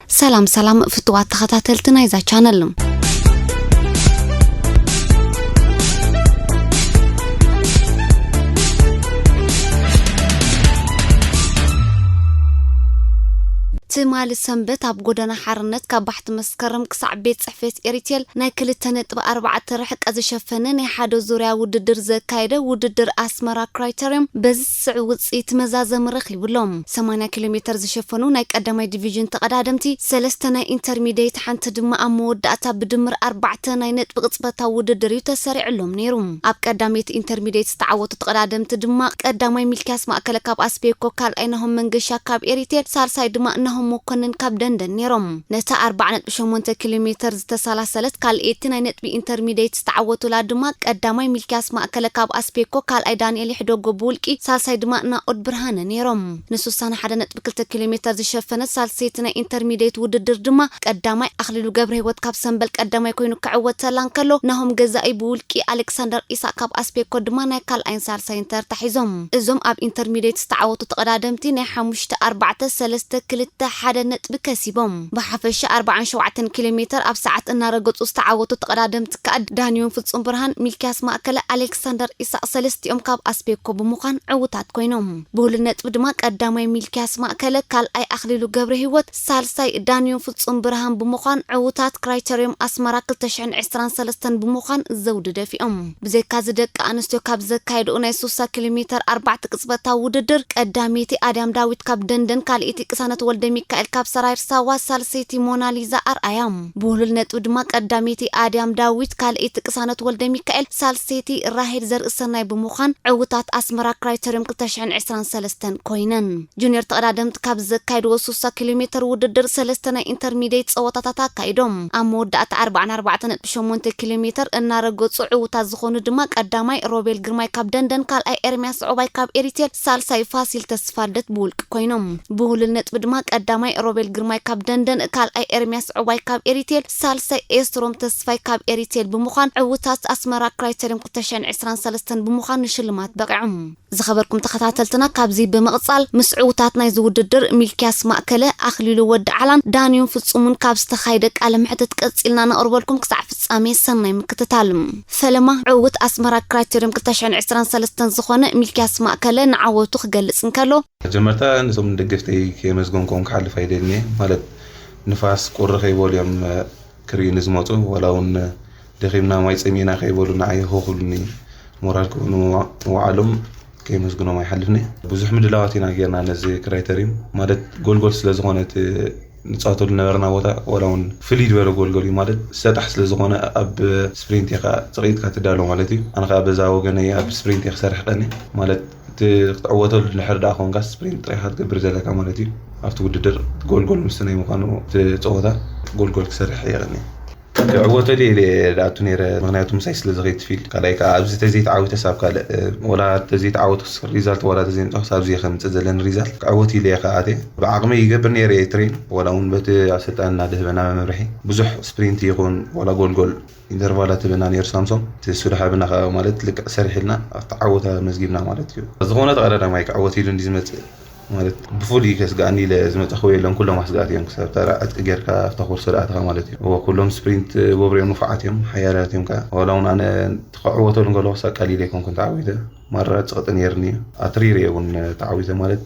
ሰላም ሰላም ፍቱዋት ተኸታተልቲ ናይዛ ቻነል። ትማሊ ሰንበት ኣብ ጎደና ሓርነት ካብ ባሕቲ መስከረም ክሳዕ ቤት ጽሕፈት ኤሪቴል ናይ ክልተ ነጥቢ ኣርባዕተ ርሕቀት ዝሸፈነ ናይ ሓደ ዙርያ ውድድር ዘካየደ ውድድር ኣስመራ ክራይተርዮም በዚ ስዕ ውጽኢት መዛዘሚ ረኺቡሎም። ሰማንያ ኪሎ ሜተር ዝሸፈኑ ናይ ቀዳማይ ዲቪዥን ተቐዳደምቲ ሰለስተ ናይ ኢንተርሚዲየት ሓንቲ ድማ ኣብ መወዳእታ ብድምር ኣርባዕተ ናይ ነጥቢ ቅጽበታዊ ውድድር እዩ ተሰሪዕሎም ነይሩ። ኣብ ቀዳመይቲ ኢንተርሚዲየት ዝተዓወቱ ተቐዳደምቲ ድማ ቀዳማይ ሚልኪያስ ማእከለ ካብ ኣስቤኮ፣ ካልኣይ ናሆም መንገሻ ካብ ኤሪቴል፣ ሳልሳይ ድማ ናሆም መኮንን ካብ ደንደን ነይሮም። ነታ ኣርባዓ ነጥቢ ሸሞንተ ኪሎ ሜተር ዝተሰላሰለት ካልኣይቲ ናይ ነጥቢ ኢንተርሚዲየት ዝተዓወቱላ ድማ ቀዳማይ ሚልኪያስ ማእከለ ካብ ኣስቤኮ፣ ካልኣይ ዳንኤል ይሕደጎ ብውልቂ፣ ሳልሳይ ድማ ናኦድ ብርሃነ ነይሮም። ንስሳን ሓደ ነጥቢ ክልተ ኪሎ ሜተር ዝሸፈነት ሳልሰይቲ ናይ ኢንተርሚዲየት ውድድር ድማ ቀዳማይ ኣኽሊሉ ገብረ ህይወት ካብ ሰንበል ቀዳማይ ኮይኑ ክዕወተላ እንከሎ፣ ናሆም ገዛኢ ብውልቂ፣ ኣሌክሳንደር ኢሳቅ ካብ ኣስቤኮ ድማ ናይ ካልኣይን ሳልሳይን ተርታ ሒዞም። እዞም ኣብ ኢንተርሚዲየት ዝተዓወቱ ተቐዳደምቲ ናይ ሓሙሽተ ኣርባዕተ ሰለስተ ክልተ ሓደ ነጥቢ ከሲቦም። ብሓፈሻ ኣርባዓን ሸውዓተን ኪሎ ሜተር ኣብ ሰዓት እናረገጹ ዝተዓወቱ ተቐዳደምቲ ከኣ ዳንዮን ፍጹም ብርሃን፣ ሚልኪያስ ማእከለ፣ ኣሌክሳንደር ኢሳቅ ሰለስቲኦም ካብ ኣስቤኮ ብምዃን ዕዉታት ኮይኖም። ብሁሉል ነጥቢ ድማ ቀዳማይ ሚልኪያስ ማእከለ፣ ካልኣይ ኣኽሊሉ ገብረ ህይወት፣ ሳልሳይ ዳንዮን ፍጹም ብርሃን ብምዃን ዕዉታት ክራይተርዮም ኣስመራ ክልተ ሽሕን ዕስራን ሰለስተን ብምዃን ዘውዲ ደፊኦም። ብዘይካዚ ደቂ ኣንስትዮ ካብ ዘካየድኡ ናይ ሱሳ ኪሎ ሜተር ኣርባዕተ ቅጽበታዊ ውድድር ቀዳመይቲ ኣድያም ዳዊት ካብ ደንደን፣ ካልኣይቲ ቅሳነት ወልደ ሚካኤል ካብ ሰራይር ሳዋ፣ ሳልሰይቲ ሞናሊዛ ኣርኣያ። ብሁሉል ነጥቢ ድማ ቀዳመይቲ ኣድያም ዳዊት፣ ካልኣይቲ ቅሳነት ወልደ ሚካኤል፣ ሳልሰይቲ ራሄል ዘርእሰናይ ብምዃን ዕዉታት ኣስመራ ክራይተርዮም ክልተ ሽሕን ዕስራን ሰለስተን ኮይነን። ጁኒየር ተቐዳደምቲ ካብ ዘካየድዎ ሱሳ ኪሎ ሜተር ውድድር ሰለስተ ናይ ኢንተርሚዲየት ጸወታታት ኣካይዶም። ኣብ መወዳእታ ኣርባዓን ኣርባዕተን ነጥቢ ሸሞንተ ኪሎ ሜተር እናረገጹ ዕዉታት ዝኾኑ ድማ ቀዳማይ ሮቤል ግርማይ ካብ ደንደን፣ ካልኣይ ኤርሚያስ ዑባይ ካብ ኤሪቴል፣ ሳልሳይ ፋሲል ተስፋልደት ብውልቂ ኮይኖም። ብሁሉል ነጥቢ ድማ ቀዳማይ ሮቤል ግርማይ ካብ ደንደን፣ ካልኣይ ኤርሚያስ ዑባይ ካብ ኤሪቴል፣ ሳልሳይ ኤስትሮም ተስፋይ ካብ ኤሪቴል ብምዃን ዕዉታት ኣስመራ ክራይተርዮም ክልተ ሽሕን ዕስራን ሰለስተን ብምዃን ንሽልማት በቒዖም። ዝኸበርኩም ተኸታተልትና፣ ካብዚ ብምቕጻል ምስ ዕዉታት ናይዚ ውድድር ሚልኪያስ ማእከለ፣ ኣኽሊሉ ወዲ ዓላን ዳንዮን ፍጹሙን ካብ ዝተኻየደ ቃለ መሕትት ቀጺልና ነቕርበልኩም። ክሳዕ ፍጻሜ ሰናይ ምክትታል። ፈለማ ዕዉት ኣስመራ ክራይተርዮም ክልተ ሽሕን ዕስራን ሰለስተን ዝኾነ ሚልኪያስ ማእከለ ንዓወቱ ክገልጽ እንከሎ፣ መጀመርታ ነዞም ደገፍተይ ከየመስገንኩም ክሓልፍ ኣይደልን እየ። ማለት ንፋስ ቁሪ ከይበሉ እዮም ክርእዩኒ ዝመጹ። ዋላ እውን ደኺምና ማይ ጸሚእና ከይበሉ ንዓይ ሆ ክብሉኒ ሞራል ክህቡኒ ምውዓሎም ከየመስግኖም ኣይሓልፍን እየ። ብዙሕ ምድላዋት ኢና ጌርና ነዚ ክራይተርዮም። ማለት ጎልጎል ስለ ዝኾነ እቲ ንጻወተሉ ነበርና ቦታ ዋላ እውን ፍልይ ዝበለ ጎልጎል እዩ። ማለት ሰጣሕ ስለ ዝኾነ ኣብ ስፕሪንት ኢኻ ጸቒጥካ ትዳሎ ማለት እዩ። ኣነ ኸኣ በዛ ወገነይ ኣብ ስፕሪንት እየ ክሰርሕ ቀኒ። ማለት እቲ ክትዕወተሉ ድሕር ደኣ ኮንካ ስፕሪንት ጥራይ ኢኻ ትገብር ዘለካ ማለት እዩ። ኣብቲ ውድድር ጎልጎል ምስ ናይ ምዃኑ እቲ ጸወታ ጎልጎል ክሰርሕ እየ ቀኒ። ክዕወተሉ ኢለ እየ ዝኣቱ ነይረ፣ ምኽንያቱ ምሳይ ስለ ዝኸይድ ፊልድ። ካልኣይ ከኣ ኣብዚ ተዘይተዓዊተስ ኣብ ካልእ፣ ወላ ተዘይተዓወትኩስ ሪዛልት፣ ዋላ ተዘይምጻኹስ ኣብዚ እየ ከምጽእ ዘለኒ ሪዛልት። ክዕወት ኢለ እየ ከኣ ኣትየ። ብዓቕመይ ይገብር ነይረ እየ ትሬን፣ ዋላ እውን በቲ ኣሰልጣኒ እናደህበና መምርሒ። ብዙሕ ስፕሪንት ይኹን ዋላ ጎልጎል ኢንተርቫላት ህበና ነይሩ ሳምሶም። እቲ እሱ ድሓብና ከኣ ማለት ልክዕ ሰሪሕልና ኣብቲ ዓወት ኣመዝጊብና ማለት እዩ። ዝኾነ ተቐዳዳማይ ክዕወት ኢሉ እንዲ ዝመጽእ ማለት ብፍሉይ ከስግኣኒ ኢለ ዝመጻኹዎ የለን። ኩሎም ኣስጋእቲ እዮም። ክሳብ ተራ ዕጥቂ ጌርካ ኣብታ ኮርሶ ዝኣተኻ ማለት እዩ። እወ፣ ኩሎም ስፕሪንት ጎብርኦም ንፉዓት እዮም፣ ሓያላት እዮም ከኣ። ዋላ እውን ኣነ ክዕወተሉ እንከለኹስ ኣቃሊለ ኣይኮንኩን ተዓዊተ። ማራ ጽቕጢ ነይርኒ እዩ። ኣትሪረ እውን ተዓዊተ ማለት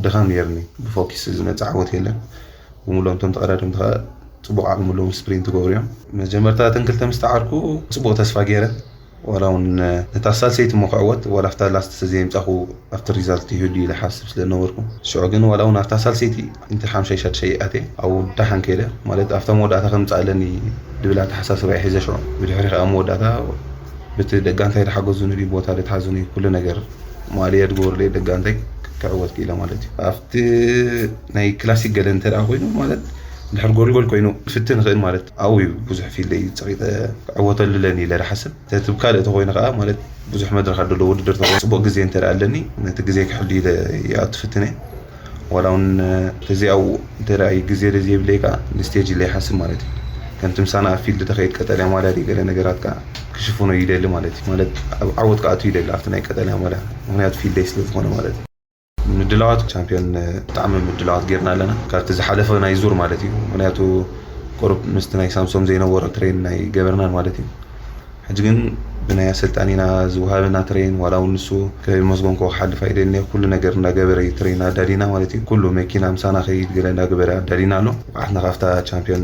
ድኻም ነይርኒ። ብፎኪስ ዝመጽእ ዓወት የለን። ብምሎም እቶም ተቐዳደምቲ ከኣ ጽቡቕ ዓቕሚ ኣለዎም፣ ስፕሪንት ገብሩ እዮም። መጀመርታ እተን ክልተ ምስ ተዓርኩ ጽቡቕ ተስፋ ገይረ። ዋላ እውን ነታ ሳልሰይቲ እሞ ክዕወት፣ ዋላ ኣብታ ላስት ዘይምጻኹ ኣብቲ ሪዛልት ይህሉ ኢለ ሓስብ ስለ ዝነበርኩ። ሽዑ ግን ዋላ እውን ኣብታ ሳልሰይቲ ኢንተር ሓምሻይ ሻድሻይ ኣትየ፣ ኣብኡ ደሓን ከይደ። ማለት ኣብታ መወዳእታ ከምጽእ ኣለኒ ዝብል ኣተሓሳስባ እየ ሒዘ ሽዑ። ብድሕሪ ከኣ መወዳእታ በቲ ደጋንታይ ዝሓገዙኒ፣ ቦታ ዝተሓዙኒ፣ ኩሉ ነገር ማልያ ዝገበሩለይ ደጋንታይ ክዕወት ክኢለ ማለት እዩ። ኣብቲ ናይ ክላሲክ ገለ እንተ ደኣ ኮይኑ ማለት ድሕር ጎልጎል ኮይኑ ክፍትን ይኽእል ማለት ኣብኡ እዩ ብዙሕ ፊልደይ ጸቒጠ ክዕወተሉ ኣለኒ ኢለ ዝሓስብ። ተትብ ካልእ ተኾይኑ ከኣ ማለት ብዙሕ መድረኽ ኣሎ ውድድር ተኾይኑ ጽቡቕ ግዜ እንተ ደኣ ኣለኒ ነቲ ግዜ ክሕሉ ኢለ ይኣቱ ፍትን እየ። ዋላ እውን ተዚኣው እንተ ደኣ ግዜ ዘይብለይ ከኣ ንስቴጅ ኢለ ይሓስብ ማለት እዩ። ከምቲ ምሳና ኣብ ፊልድ ተኸይድ ቀጠልያ ማልያ ድዩ ገለ ነገራት ከኣ ክሽፍኖ ይደሊ ማለት እዩ። ማለት ኣብ ዓወት ክኣቱ ይደሊ ኣብቲ ናይ ቀጠልያ ማልያ፣ ምኽንያቱ ፊልደይ ስለ ዝኾነ ማለት እዩ። ምድላዋት ቻምፒዮን ብጣዕሚ ምድላዋት ጌርና ኣለና፣ ካብቲ ዝሓለፈ ናይ ዙር ማለት እዩ። ምክንያቱ ቁሩብ ምስቲ ናይ ሳምሶም ዘይነበሮ ትሬን ናይ ገበርናን ማለት እዩ። ሕጂ ግን ብናይ ኣሰልጣኒና ዝወሃበና ትሬን ዋላ እውን ንሱ ከመስገንኮ ክሓልፍ ኣይደልኒ፣ ኩሉ ነገር እንዳገበረ እዩ ትሬን ኣዳሊና ማለት እዩ። ኩሉ መኪና ምሳና ከይድ ገለ እንዳገበረ ኣዳሊና ኣሎ። ብዓትና ካብታ ቻምፒዮን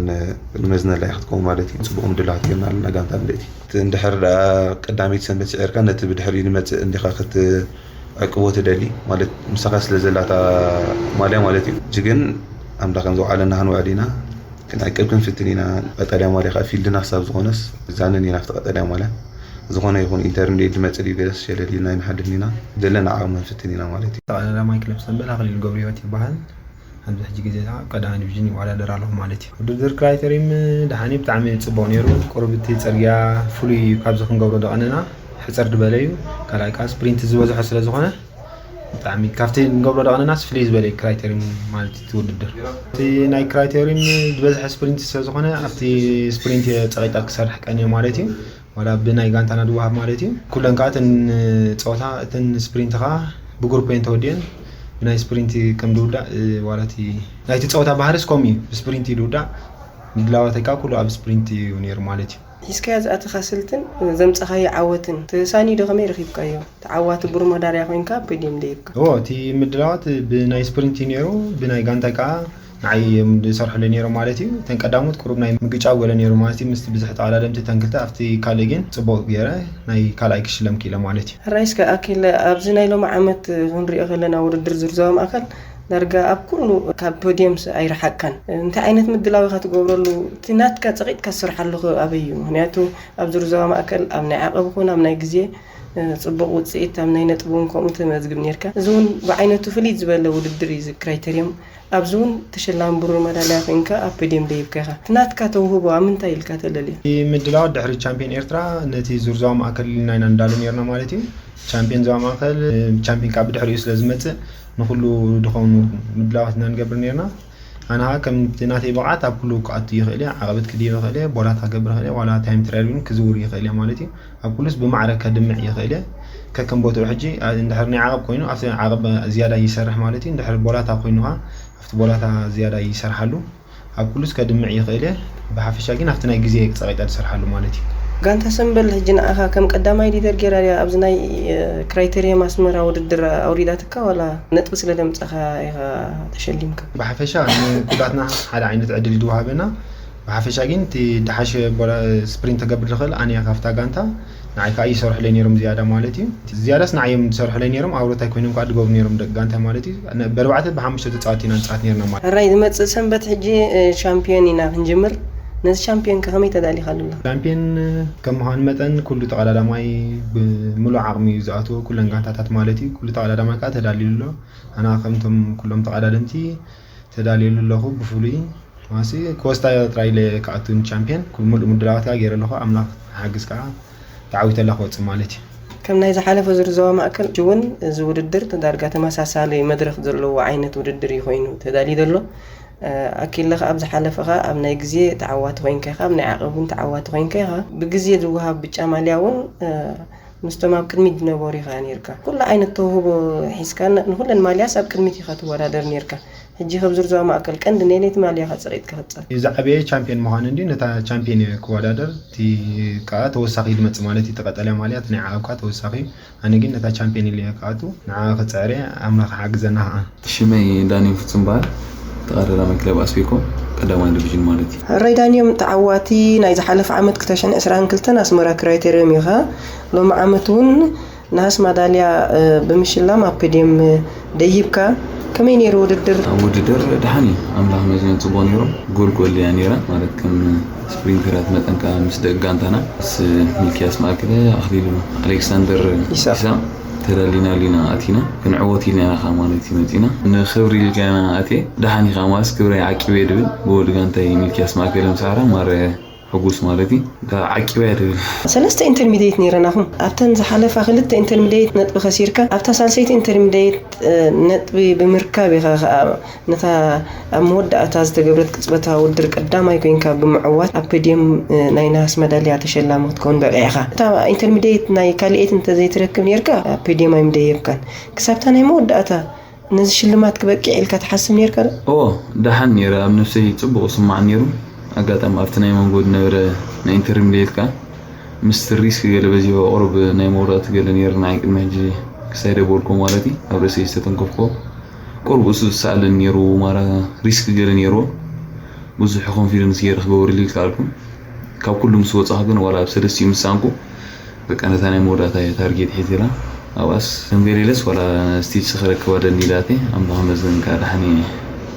ንመዝነላ ክትከውን ማለት እዩ። ፅቡቅ ምድላዋት ጌርና ኣለና ጋንታ ምልእቲ። እንድሕር ደኣ ቀዳመይቲ ሰንበት ስዒርካ ነቲ ብድሕሪኡ ንመጽእ እንዲኻ ክትዕቅቦ ትደሊ፣ ማለት ምሳኻ ስለ ዘላታ ማልያ ማለት እዩ። ሕጂ ግን ኣምዳ ከም ዘውዓለና ክንውዕል ኢና፣ ክንዕቅብ ክንፍትን ኢና። ቀጠልያ ማልያ ከዓ ፊልድና ክሳብ ዝኾነስ ዛንን ኢና ኣብቲ ቀጠልያ ማልያ። ዝኾነ ይኹን ኢንተርሚዲየት ዝመጽእ ድዩ ገለስ ሸለል ኢልና ኣይንሓድርን ኢና። ዘለና ዓቕሚ ክንፍትን ኢና ማለት እዩ። ተቐዳዳማይ ክለብ ሰንበል ኣኽሊሉ ገብረህይወት ይበሃል። ኣብዚ ሕጂ ግዜ ኣብ ቀዳማይ ዲቪዥን ይወዳደር ኣለኹ ማለት እዩ። ውድድር ክራይተሪም ደሓኒ ብጣዕሚ ጽቡቕ ነይሩ። ቁሩብ እቲ ጽርግያ ፍሉይ እዩ፣ ካብዚ ክንገብሮ ደቐንና ሕጽር ዝበለ እዩ። ካልኣይ ከዓ ስፕሪንት ዝበዝሖ ስለ ዝኾነ ብጣዕሚ ካብቲ ንገብሮ ደቐንናስ ፍልይ ዝበለ እዩ ክራይተሪም ማለት እቲ ውድድር። እቲ ናይ ክራይተሪም ዝበዝሐ ስፕሪንት ስለ ዝኾነ ኣብቲ ስፕሪንት እየ ጸቒጣ ክሰርሕ ቀንየ ማለት እዩ። ዋላ ብናይ ጋንታና ድወሃብ ማለት እዩ። ኩለን ከዓ እተን ጸወታ እተን ስፕሪንት ከዓ ብግሩፕ እየን ተወዲአን። ብናይ ስፕሪንት ከም ድውዳእ እ፣ ዋላ እቲ ናይቲ ጸወታ ባህርስ ከምኡ እዩ። ብስፕሪንት እዩ ድውዳእ። ምድላዋተይ ከዓ ኩሉ ኣብ ስፕሪንት እዩ ነይሩ ማለት እዩ። ሒዝካዮ ዝኣተኻ ስልትን ዘምጻኻዮ ዓወትን ተሳኒዶ ከመይ ረኺብካዮ? ተዓዋቲ ብሩር መዳርያ ኮይንካ ኣብ ፖድየም ደይብካ። እዎ፣ እቲ ምድላዋት ብናይ ስፕሪንት እዩ ነይሩ፣ ብናይ ጋንታይ ከዓ ንዓይ እዮም ዝሰርሑለይ ነይሮም ማለት እዩ። እተን ቀዳሞት ቁሩብ ናይ ምግጫው ገለ ነይሩ ማለት እዩ። ምስቲ ብዙሕ ተቐዳደምቲ እተን ክልተ ኣብቲ ካልእ ግን ጽቡቕ ገይረ ናይ ካልኣይ ክሽለም ክኢለ ማለት እዩ። ሕራይ እስከ ኣኪለ ኣብዚ ናይ ሎሚ ዓመት ክንሪኦ ከለና ውድድር ዙር ዞባ ማእከል ዳርጋ ኣብ ኩሉ ካብ ፖድየምስ ኣይረሓቅካን። እንታይ ዓይነት ምድላው ኢኻ ትገብረሉ? እቲ ናትካ ጸቒጥካ ትሰርሓሉ ኣበይ እዩ? ምኽንያቱ ኣብ ዙር ዞባ ማእከል ኣብ ናይ ዓቐብ ይኹን ኣብ ናይ ግዜ ጽቡቕ ውጽኢት ኣብ ናይ ነጥቢ እውን ከምኡ ተመዝግብ ኔርካ። እዚ እውን ብዓይነቱ ፍልይ ዝበለ ውድድር እዩ እዚ ክራይተርዮም። ኣብዚ እውን ተሸላሚ ብሩር መዳልያ ኮይንካ ኣብ ፖድየም ደይብካ ኢኻ። እቲ ናትካ ተውህቦ ኣብ ምንታይ ኢልካ ተለልዮ? እቲ ምድላው ድሕሪ ቻምፒዮን ኤርትራ ነቲ ዙር ዞባ ማእከል ኢልና ኢና ንዳሎ ኔርና ማለት እዩ። ቻምፒዮን ዞባ ማእከል፣ ቻምፒዮን ካብ ብድሕሪኡ ስለ ዝመጽእ ንኹሉ ድኸውን ምድላዋት ኢና ንገብር ኔርና። ኣነ ኸዓ ከምቲ ናተይ ብቕዓት ኣብ ኩሉ ክኣቱ ይኽእል እየ፣ ዓቐበት ክድይብ ይኽእል እየ፣ ቦላት ክገብር ይኽእል እየ፣ ዋላ ታይም ትራያል እውን ክዝውር ይኽእል እየ ማለት እዩ። ኣብ ኩሉስ ብማዕረ ከድምዕ ይኽእል እየ። ከከም ቦትኡ ሕጂ፣ ኣ፣ እንድሕር ናይ ዓቐብ ኮይኑ ኣብቲ ዓቐብ ዝያዳ ይሰርሕ ማለት እዩ። እንድሕር ቦላታ ኮይኑ ኸዓ ኣብቲ ቦላታ ዝያዳ ይሰርሓሉ። ኣብ ኩሉስ ከድምዕ ይኽእል እየ። ብሓፈሻ ግን ኣብቲ ናይ ግዜ ጸቒጣ ዝሰርሓሉ ማለት እዩ። ጋንታ ሰምበል ሕጂ ንኣኻ ከም ቀዳማይ ሊደር ጌራ ድያ ኣብዚ ናይ፣ እ፣ ክራይተርየም ኣስመራ ውድድር ኣውሪዳትካ ዋላ ነጥቢ ስለ ደምጻኻ ኢኻ ተሸሊምካ? ብሓፈሻ ንኩላትና ሓደ ዓይነት ዕድል እዩ ዝወሃበና። ብሓፈሻ ግን እቲ ድሓሸ ቦላ-፣ ስፕሪንት ተገብር ዝኽእል ኣነ እያ ካብታ ጋንታ። ንዓይ ከዓ ይሰርሑለይ ነይሮም ዝያዳ ማለት እዩ። ዝያዳስ ንዓይ እዮም ዝሰርሑለይ ነይሮም፣ ኣብ ሮታይ ኮይኖም ከዓ ድገብሩ ነይሮም ደቂ ጋንታ ማለት እዩ። ነ-፣ በርባዕተ ብሓሙሽተ ተጻወቲ ኢና ንጻወት ነይርና ማለት እዩ። ሕራይ ዝመጽእ ሰንበት ሕጂ፣ እ፣ ሻምፒዮን ኢና ክንጅምር። ነዚ ሻምፒዮን ከ ከመይ ተዳሊኻሉ ኣለኻ? ሻምፒዮን፣ እ፣ ከም ምዃኑ መጠን ኩሉ ተቐዳዳማይ ብምሉእ ዓቕሚ እዩ ዝኣትዎ፣ ኩለን ጋንታታት ማለት እዩ። ኩሉ ተቐዳዳማይ ከዓ ተዳልዩ ኣሎ። ኣነ ከምቶም ኩሎም ተቐዳደምቲ ተዳልየሉ ኣለኹ። ብፍሉይ ማሲ ኮስታ ጥራይ ኢለ ክኣቱ ንቻምፒዮን ኩል-፣ ሙሉእ ምድላዋት ከዓ ገይረ ኣለኹ። ኣምላኽ ሓግዝ ከዓ ተዓዊተ ኣላ ክወፅእ ማለት እዩ። ከም ናይ ዝሓለፈ ዙር ዞባ ማእከል እውን እዚ ውድድር ዳርጋ ተመሳሳሊ መድረኽ ዘለዎ ዓይነት ውድድር እዩ ኮይኑ ተዳልዩ ዘሎ። እ፣ ኣኪለ ከዓ ኣብ ዝሓለፈ ከዓ ኣብ ናይ ግዜ ተዓዋቲ ኮይንካ ኢኻ፣ ኣብ ናይ ዓቐብ እውን ተዓዋቲ ኮይንካ ኢኻ። ብግዜ ዝወሃብ ብጫ ማልያ እውን፣ እ፣ ምስቶም ኣብ ቅድሚት ዝነበሩ ኢኻ ነይርካ። ኩሉ ዓይነት ተውህቦ ሒዝካ ን-፣ ንኹለን ማልያስ ኣብ ቅድሚት ኢኻ ትወዳደር ነይርካ። ሕጂ ከም ዙር ዞባ ማእከል ቀንዲ ነየነይቲ ማልያ ኢኻ ጸቒጥካ ክትጻወት? ዝዓበየ ቻምፒዮን ምዃን እንድዩ፣ ነታ ቻምፒዮን እየ ክወዳደር። እቲ ከኣ ተወሳኺ ዝመጽእ ማለት እዩ፣ እቲ ቀጠልያ ማልያ፣ እቲ ናይ ዓቐብ ከኣ ተወሳኺ እዩ። ኣነ ግን ነታ ቻምፒዮን ኢለ እየ ክኣቱ፣ ንዓ ክጽዕር እየ፣ ኣምላኽ ሓግዘና ከኣ። ሽመይ ዳንኤል ፍጹም በሃል። ተቐዳዳማይ ክለብ ኣስቤኮ ቀዳማይ ዲቪዥን ማለት እዩ። ሕራይ ዳንዮም፣ ተዓዋቲ ናይ ዝሓለፈ ዓመት ክልተ ሽሕን ዕስራን ክልተን ኣስመራ ክራይቴርዮም ኢኻ። ሎሚ ዓመት እውን ነሃስ ማዳልያ፣ እ፣ ብምሽላም ኣብ ፖድየም፣ እ፣ ደይብካ። ከመይ ነይሩ ውድድር? ኣብ ውድድር ደሓን እዩ። ኣምላኽ መዝነን ጽቡቕ ነይሩ። ጎል ጎል እያ ነይራ። ማለት ከም ስፕሪንተራት መጠን ከኣ ምስ ደቂ ጋንታና፣ ምስ ሚልክያስ ማእከለ፣ ኣኽሊሉ ኣሌክሳንደር ኢሳቕ። ኢሳቕ ተዳሊና ሊና ኣቲና። ክንዕወት ኢልና ኢና ከኣ ማለት እዩ መጺና። ንኽብሪ ኢልካ ኢና ኣትየ። ደሓን እዩ ከኣ ማለት ክብረይ ዓቂበ ድብል። ብወዲ ጋንታይ ሚልክያስ ማእከለ ምሳዕራ ማረ ሕጉስ ማለት እዩ። ደኣ ዓቂበ እያ ድብል። ሰለስተ ኢንተርሚዲየት ነይረናኹም። ኣብተን ዝሓለፋ ክልተ ኢንተርሚዲየት ነጥቢ ከሲርካ፣ ኣብታ ሳልሰይቲ ኢንተርሚዲየት፣ እ፣ ነጥቢ ብምርካብ ኢኻ ከኣ ነታ ኣብ መወዳእታ ዝተገብረት ቅጽበታዊ ውድድር ቀዳማይ ኮይንካ ብምዕዋት ኣብ ፖድየም፣ እ፣ ናይ ነሃስ መዳልያ ተሸላሚ ክትከውን በቒዕኻ። እታ ኢንተርሚዲየት ናይ ካልኣይቲ እንተዘይትረክብ ነይርካ፣ ኣብ ፖድየም ኣይምደየብካን። ክሳብታ ናይ መወዳእታ ነዚ ሽልማት ክበቅዕ ኢልካ ትሓስብ ነርካ ዶ? ኦ፣ ደሓን ነይረ። ኣብ ነፍሰይ ጽቡቕ ስማዕ ነይሩ። ኣጋጣሚ ኣብቲ ናይ መንጎ ዝነበረ ናይ ኢንተርም ኢልካ ምስቲ ሪስክ ገለ በዚ ቁሩብ ናይ መውዳእቲ ገለ ነይሩ ንዓይ ቅድሚ ሕጂ ክሳይ ደበልኩ ማለት እዩ። ኣብ ርእሰይ ዝተተንከፍኩ ቁሩብ እሱ ዝሰኣለን ነይሩ ማራ ሪስክ ገለ ነይሩ። ብዙሕ ኮንፊደንስ ገይረ ክገብርሉ ይከኣልኩ። ካብ ኩሉ ምስ ወጻኹ ግን ዋላ ኣብ ሰለስቲኡ ምስ ሰኣንኩ በቃ ነታ ናይ መወዳእታ እየ ታርጌት ሒዘላ። ኣብኣስ ከም ገሌለስ ዋላ ስቴጅ ክረክባ ደኒ ኢላተ ኣምላኽ መስገን ከዓ ደሓን እየ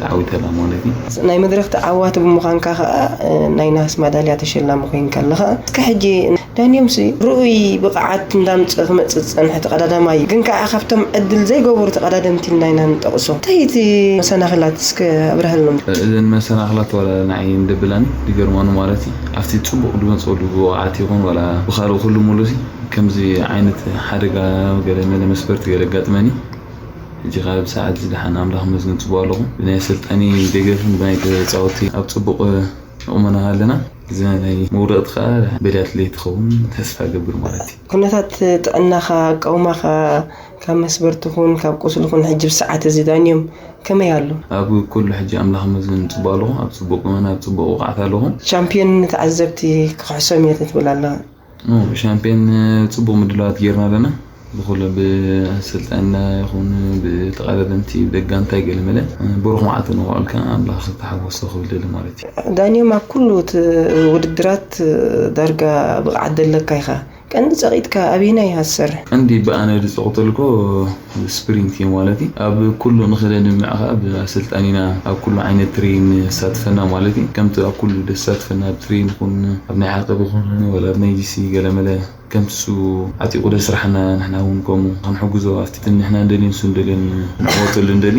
ተዓዊተላ ማለት እዩ። ናይ መድረኽ ተዓዋቲ ብምዃንካ ከዓ ናይ ነሃስ ማዳልያ ተሸላሚ ኮይንካ ኣለኻ። እስከ ሕጂ ዳንዮም ሲ ርኡይ ብቕዓት እንዳምፅእ ክመፅእ ዝፀንሐ ተቐዳዳማይ እዩ። ግን ከዓ ካብቶም ዕድል ዘይገበሩ ተቐዳደምቲ ኢልና ኢና ንጠቕሶ። እንታይ እቲ መሰናኽላት እስከ ኣብርሃሎም። እዘን መሰናኽላት ዋላ ንዓይ እንደብላኒ ድገርማኑ ማለት እዩ። ኣብቲ ፅቡቕ ድመፀሉ ብቕዓት ይኹን ዋላ ብኻልእ ኩሉ ሙሉሲ ከምዚ ዓይነት ሓደጋ ገለ መለ መስበርቲ ገለ ኣጋጥመኒ። ሕጂ ካብ ሰዓት ዝደሓን ኣምላኽ መስገን ፅቡቅ ኣለኹ። ብናይ ኣሰልጣኒ ደገፍን ብናይ ተፃወቲ ኣብ ፅቡቅ ቁመና ኣለና። እዚ ናይ መውደቕቲ ከዓ በልያት ለይ ትኸውን ተስፋ ገብር ማለት እዩ። ኩነታት ጥዕናኻ ቀውማኻ ካብ መስበርትኹን ካብ ቁስልኹን ሕጂ ብሰዓት እዚ ዳንዮም ከመይ ኣሎ? ኣብ ኩሉ ሕጂ ኣምላኽ መስገን ፅቡቅ ኣለኹ። ኣብ ፅቡቅ ቁመና ኣብ ፅቡቅ ውቃዕት ኣለኹ። ሻምፒዮን ንተዓዘብቲ ክሕሶም እየ ትብል ኣለኻ። ሻምፒዮን ፅቡቅ ምድላዋት ጌርና ኣለና። ብኩሉ ብኣሰልጣንና ይኹን ብተቐዳደምቲ ብደጋንታይ ገለ መለ ብሩኽ መዓልቲ ንውዕልካ ኣምላኽ ዝተሓወሶ ክብል ደሊ ማለት እዩ። ዳንዮም ኣብ ኩሉ ውድድራት ዳርጋ ብቕዓት ደለካ ኢኻ። ቀንዲ ጸቒጥካ ኣበይናይ ኢኻ ትሰርሕ? ቀንዲ ብኣነ ዝጸቕጠልኮ ስፕሪንት እዩ ማለት እዩ። ኣብ ኩሉ ንኽእለ ንምዕኻ ብኣሰልጣኒና ኣብ ኩሉ ዓይነት ትሬን ሳትፈና ማለት እዩ። ከምቲ ኣብ ኩሉ ደሳትፈና ኣብ ትሬን ይኹን ኣብ ናይ ዓቐብ ይኹን ወላ ኣብ ናይ ጂሲ ገለመለ ከምቲ እሱ ዓጢቑ ደስራሕና ንሕና እውን ከምኡ ክንሕግዞ ኣብቲ ንሕና እንደልዮን እሱ እንደልዮን ንዕወተሉ እንደሊ።